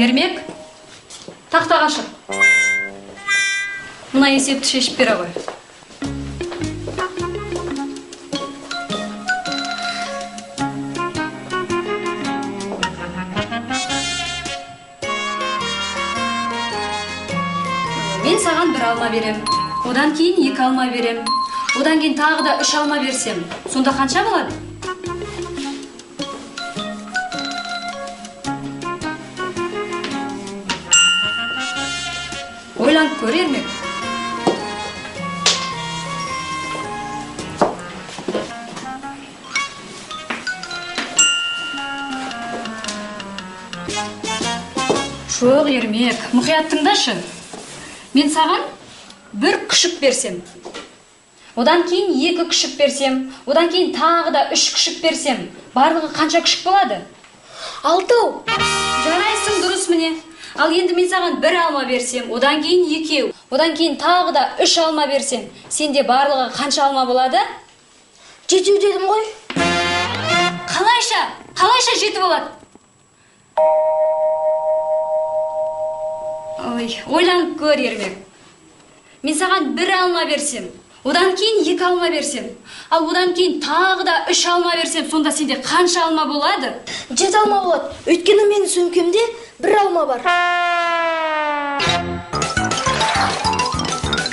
Ермек, тақтаға шық. Мына есепті шешіп бере ғой. Мен саған бір алма берем, одан кейін екі алма берем, одан кейін тағы да үш алма берсем, сонда қанша болады? Ойланып көр, Ермек. Жоқ, Ермек, мұқият тыңдашы. Мен саған бір күшік берсем, одан кейін екі күшік берсем, одан кейін тағы да үш күшік берсем, барлығы қанша күшік болады? 6. Жарайсың, дұрыс міне. Ал енді мен саған бір алма берсем, одан кейін екеу, одан кейін тағы да үш алма берсем, сенде барлығы қанша алма болады? 7 дедім ғой. Қалайша? Қалайша 7 болады? Ой, ойланып көр, Ермек. Мен саған бір алма берсем, одан кейін екі алма берсем, ал одан кейін тағы да үш алма берсем, сонда сенде қанша алма болады? 7 алма болады. Өйткені менің сөмкемде бір алма бар.